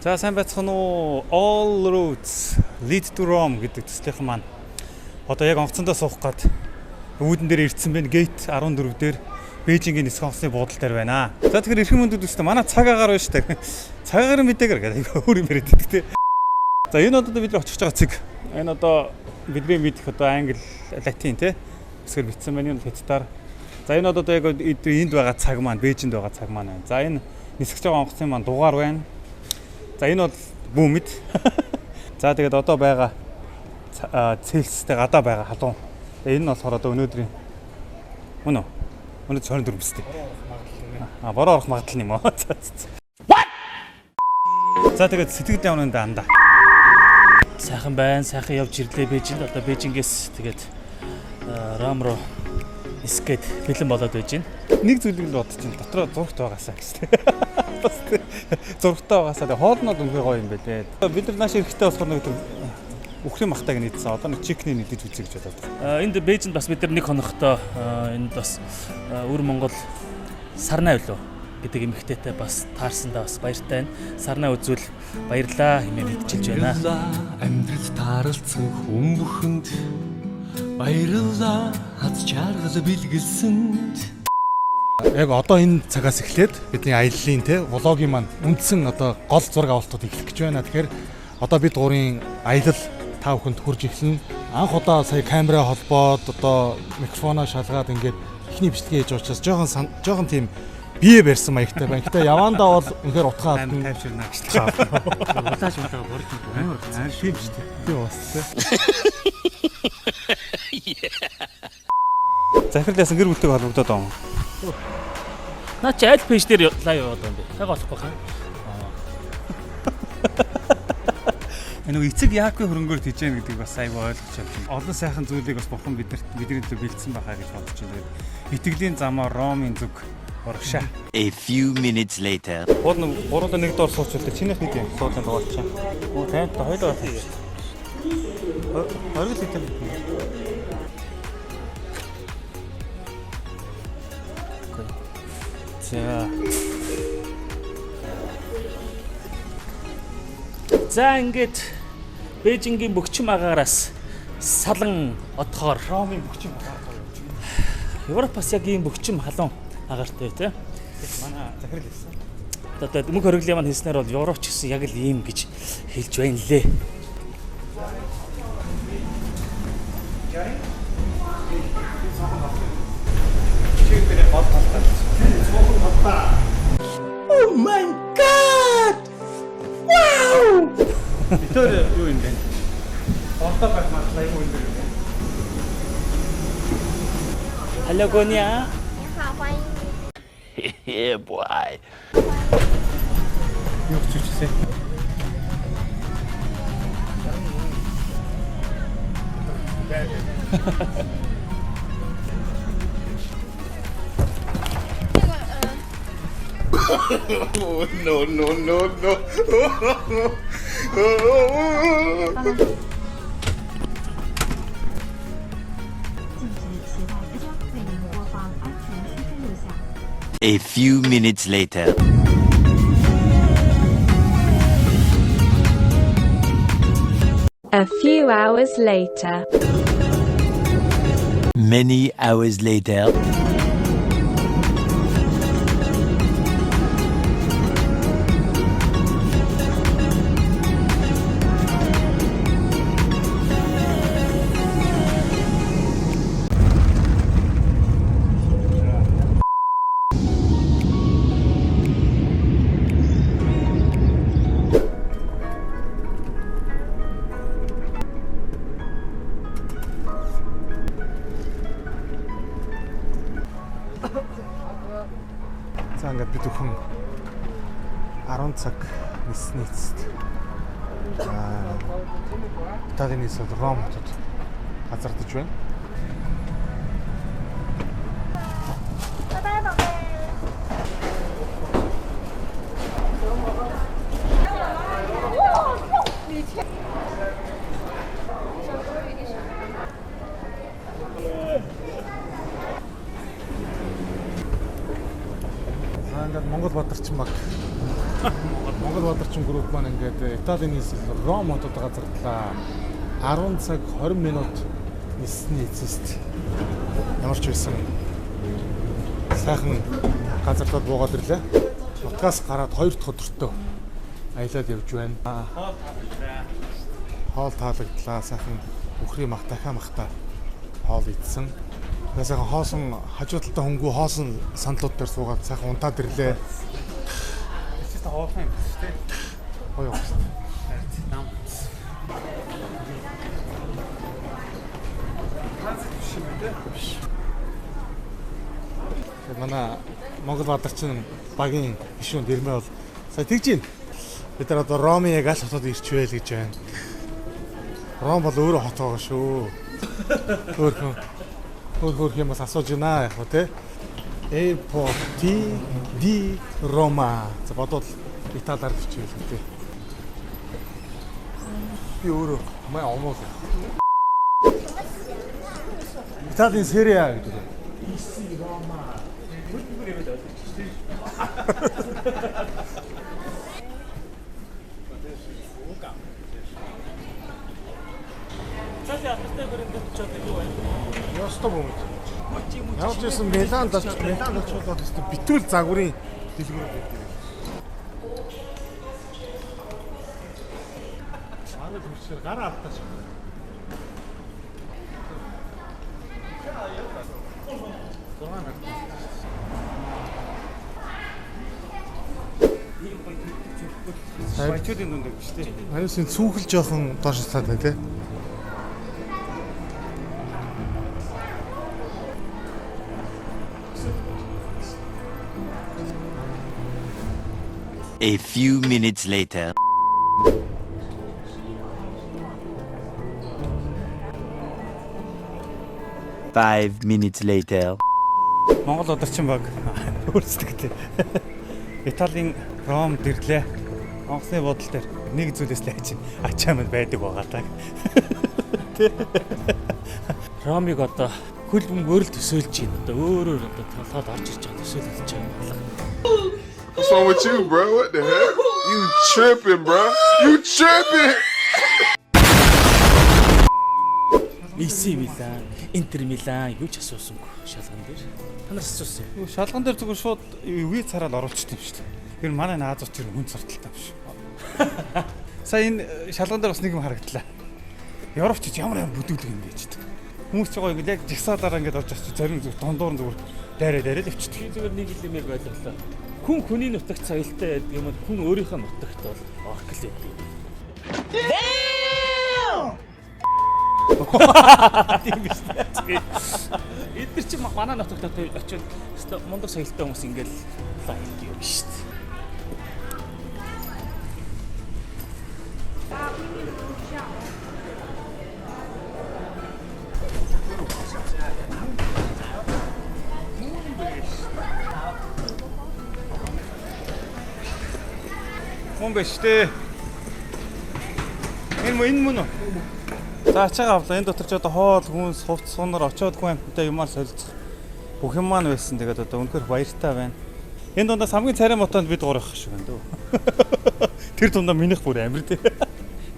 За, сайн байцгаана уу? All roads lead to Rome гэдэг төслийнхэн маань одоо яг онгоцондоо суух гээд үүдэн дээр ирсэн байна. Gate 14 дээр Бээжингийн нисэх онгоцны буудал дээр байна. За, тэгэхээр эрхэм хүндэт үзэгчид, манай цаг агаар байна шүү дээ. Цаг агаарын мэдээгээр гэдэг өөр юм яриад байдаг те. За, энэ одоо бид нар очих байгаа цэг. Энэ одоо бидний мэдэх одоо англи, латин те. Хэсгээр бичсэн байна. Энэ хятадаар. За, энэ одоо яг энд байгаа цаг маань Бээжинд байгаа цаг маань байна. За, энэ нисгэж байгаа онгоцны маань дугаар байна. За, энэ бол бүүмэд. За, тэгээд одоо байгаа Цельстэй гадаа байгаа халуун. Тэгээ энэ нь болохоор одоо өнөөдрийн мөн үү? Өнөөдөр 24 биз дээ. А, бороо орох магадлал юм уу? За. What? За, тэгээд сэтгэл явна андаа. Сайхан байна. Сайхан явж ирлээ Бээжинд. Одоо Бээжингээс тэгээд Ром руу нисгээд бэлэн болоод байж байна. Нэг зүйлийг л бодож байна. Дотроо зурагт байгаасаа гэж тийм. Бас зурагтай байгаасаа. Тэгээ хоол нь бол үнэхээр гоё юм байлээ. Бид нар нааш ирэхдээ болохоор нэг тэр үхрийн махтайг нийтсэн. Одоо нэг chicken-ийг нийтэж үзье гэж бодоод байна. Энд Бээжинд бас бид нар нэг хоногтой энд бас өвөр Монгол Сарнай билүү гэдэг эмэгтэйтэй бас таарсандаа бас баяртай байна. Сарнай үзвэл баярлаа хэмээн мэдчилж байна. Баярлалаа амьдрал тааралцсан хүн бүхэнд, баярлалаа хад чаргал бэлгэлсэнд. Яг одоо энэ цагаас эхлээд бидний аяллаа те vlog-ийн маань үндсэн одоо гол зураг авалтууд эхлэх гэж байна. Тэгэхээр одоо бид гурийн аялал та бүхэнд хүрж эхэлнэ. Анх удаа сая камера холбоод, одоо микрофоноо шалгаад, ингээд эхний бичлэгээ хийж байгаа учраас жоохон тийм бие барьсан маягтай байна. Гэтэ явандаа бол үнэхээр утгаа Амар алдна. тайвширна гэж. Улааш улаага борж амар. Аа, тийм шүү дээ. Тийм бас те. Захирал ясан гэр бүлтэйг холбогдоод байгаа юм. Наа чи аль page дээр live яваад байгаа юм бэ? Таг болохгүй хаа. Энэ нэг эцэг Яаковын хөрөнгөөр тэжээн гэдгийг бас айгүй ойлгож байна. Олон сайхан зүйлийг бас бурхан биднэрт бидний төлөө бэлдсэн байхаа гэж бодож байна. Тэгээд итгэлийн замаар Ромын зүг урагшаа. A few minutes later. Гол нэг гурлаа нэг доор суучихлаа. Чинийх нэг юм суудлын дугаар чинь. Оо, танд хоёулаа байх юм шүү дээ. 20 л хэдэн. За. За, ингээд Бээжингийн бөгчим агаараас салан отхоор Ромын бөгчим агаар гоё юм. Европ бас яг ийм бөгчим халуун агаартай тий. Манай захирал хэлсэн. Одоо мөнх хориглын маань хэлснээр бол Европ ч гэсэн яг л ийм гэж хэлж байна лээ. Чиг дээр гол талтай. Суухан талтай. Oh my god. Wow. Битэр юу юм бэ? Ордоо байх магадлал айгүй өндөр юм байна. Hello 姑娘. 你好，欢迎你。 Yeah, boy. Юу гэж үчсэн? No, no, no, no. 禁止携带将为您播放安全须知录像。 A few minutes later. A few hours later. Many hours later. За, ингээд бид бүхэн 10 цаг нисний эцэст Италийн нийслэл Ром хотод газардаж байна. 拜拜，宝贝。 За, ингээд Монгол Бадарчин баг Монгол Бадарчин групп маань ингээд Италийн нийслэл Ром хотод газардлаа. 10 цаг 20 минут ниссний эцэст ямар ч байсан сайхан газарлаад буугаад ирлээ. Нутгаас гараад 2 дахь өдөртөө аялаад явж байна. Хоол таалагдлаа. Хоол таалагдлаа. Сайхан үхрийн мах дахиа махта хоол идсэн. Тэгээ сайхан хоосон хажуу талдаа хөнгүү хоосон сандлууд дээр суугаад сайхан унтаад ирлээ. Тэс хоолхон юм биш үү? Гоё юм. Нам. Транзит биш юм бэ? Биш. Тэгээд манай Монгол Бадарчин багийн гишүүн Дэрмээ бол сая тэгж байна. Бид нар одоо Ромын яг аль хотод ирчвэл гэж байна. Ром бол өөрөө хот байгаа шүү. Хөөхөн хөөх хөөх юм бас асууж байна яг хөө те. Airport di Roma. За бодвол Италиар бичвэл те. Би өөрөө маа омоо. Италийн Serie A гэдэг. Италийн алдартай брэнд ч одоо юу вэ? Ёстой бомж. Ямар ч байсан Миланд очиж Миланд очиход бол өстө битүүл загварын дэлгүүр байдаг. Манай хөрчээр гараа автаач. Баячуудын дунд биш үү? Аюусын цүүхэл жоохон доош цаад байна те. A few minutes later. Five minutes later. Монгол ударчин баг өөрсдөгтэй. Италийн Ромд ирлээ. Онгоцны буудлын дээр нэг зүйлээс л ачаа ачаа манд байдаг байгаа та. Ромыг одоо хөл бөмбөр л төсөөлж байна. Одоо өөрөөр одоо толгойд орж ирж байгаа төсөөлөж байгаа юм байна. What's wrong with you, bro? What the heck? You tripping, bro? You tripping? AC Милан, Интер Милан юу ч асуусангүй шалган дээр. Та нар асуусан юм. Шалган дээр зүгээр шууд үе цараад оруулчихсан юм шүү дээ. Тэр манай наазууч тэр хүн сурталтай биш. Сая энэ шалган дээр бас нэг юм харагдлаа. Европч ямар ямар бүдүүлэг юм бэ гэдэг. Хүмүүс ч гоё ингээд яг жагсаалаараа ингээд орж очиж зарим зүгээр дундуур нь зүгээр дайраа дайраа л явчихдаг. Би зүгээр нэг юм яг ойлголоо. Хүн хүний нутагт соёлтой байдаг юм хүн өөрийнхөө нутагт бол оркл байдаг. Тийм биш үү? Эд нар чи манай нутагт очивол өстө мундаг соёлтой хүмүүс ингээл лайк юм шүү дээ. Мөн биш дээ. Энэ мөн энэ мөн үү? За ачаага авлаа. Энэ дотор ч одоо хоол, хүнс, хувц, сунар очиод хүн амьттай юмар солилцох бүх юм маань байсан. Тэгээд одоо үнэхээр баяртай байна. Энэ дундаас хамгийн царай мотонд бид гурав их шиг байна дөө. Тэр дундаа минийх бүр амир дээ.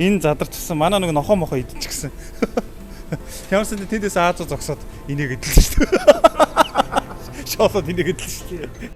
Энэ задарчсан манай нэг нохоо мохоо идчихсэн. Ямар ч юм тэндээс Аазуу зогсоод энийг идэлсэн шүү дээ. Шоолоод энийг идэлсэн шүү дээ.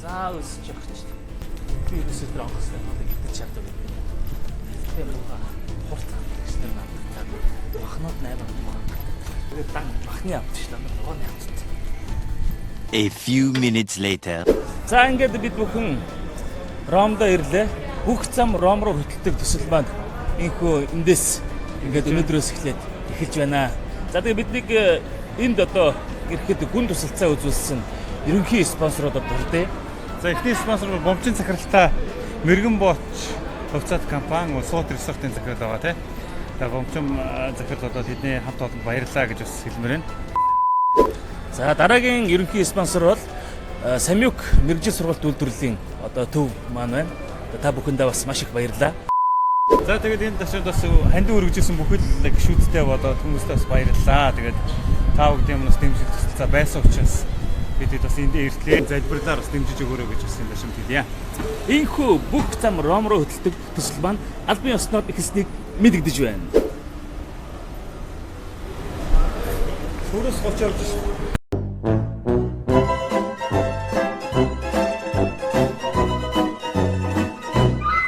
За өсөж явах чинь. Би ерөөсөө тэр онгоцтой надад идэж чаддаг юм. Тэр муухай хурц амтдаг тэр надад. Бахнууд нь амар муухай амтдаг. Тэгээд дан бахны амт шүү дээ. Ногооны амттай. A few minutes later. За ингээд бид бүхэн Ромдо ирлээ. Бүх зам Ром руу хөтэлдэг төсөл маань инхүү эндээс ингээд өнөөдрөөс эхлээд эхэлж байна. За тэгээ биднийг энд одоо ирэхэд гүн тусалцаа үзүүлсэн ерөнхий спонсоруудад дурдъя. За эхний спонсор бол Бомчин захиралтай Мэргэн Бооч хувьцаат компани Улсууд ресортын захирал байгаа тий. За Бомчин захирал одоо тэдний хамт олонд баярлалаа гэж бас хэлмээр байна. За дараагийн ерөнхий спонсор бол Самюк мэргэжил сургалт үйлдвэрлэлийн одоо төв маань байна. Та бүхэндээ бас маш их баярлалаа. За, тэгээд энэ ташууд бас хандив өргөжсэн бүхэл гишүүдтэй болоод хүмүүстээ бас баярлалаа. Тэгээд та бүгдийн өмнөөс дэмжиж туслалцаа байсан учраас бид бас энд иртлээ. Залбирлаар бас дэмжиж өгөөрэй гэж бас энэ ташамд хэлье. Инхүү бүх зам Ром руу хөтэлдэг төсөл маань албан ёсноор эхэлснийг мэдэгдэж байна. Төрөөс 30 явж шээ.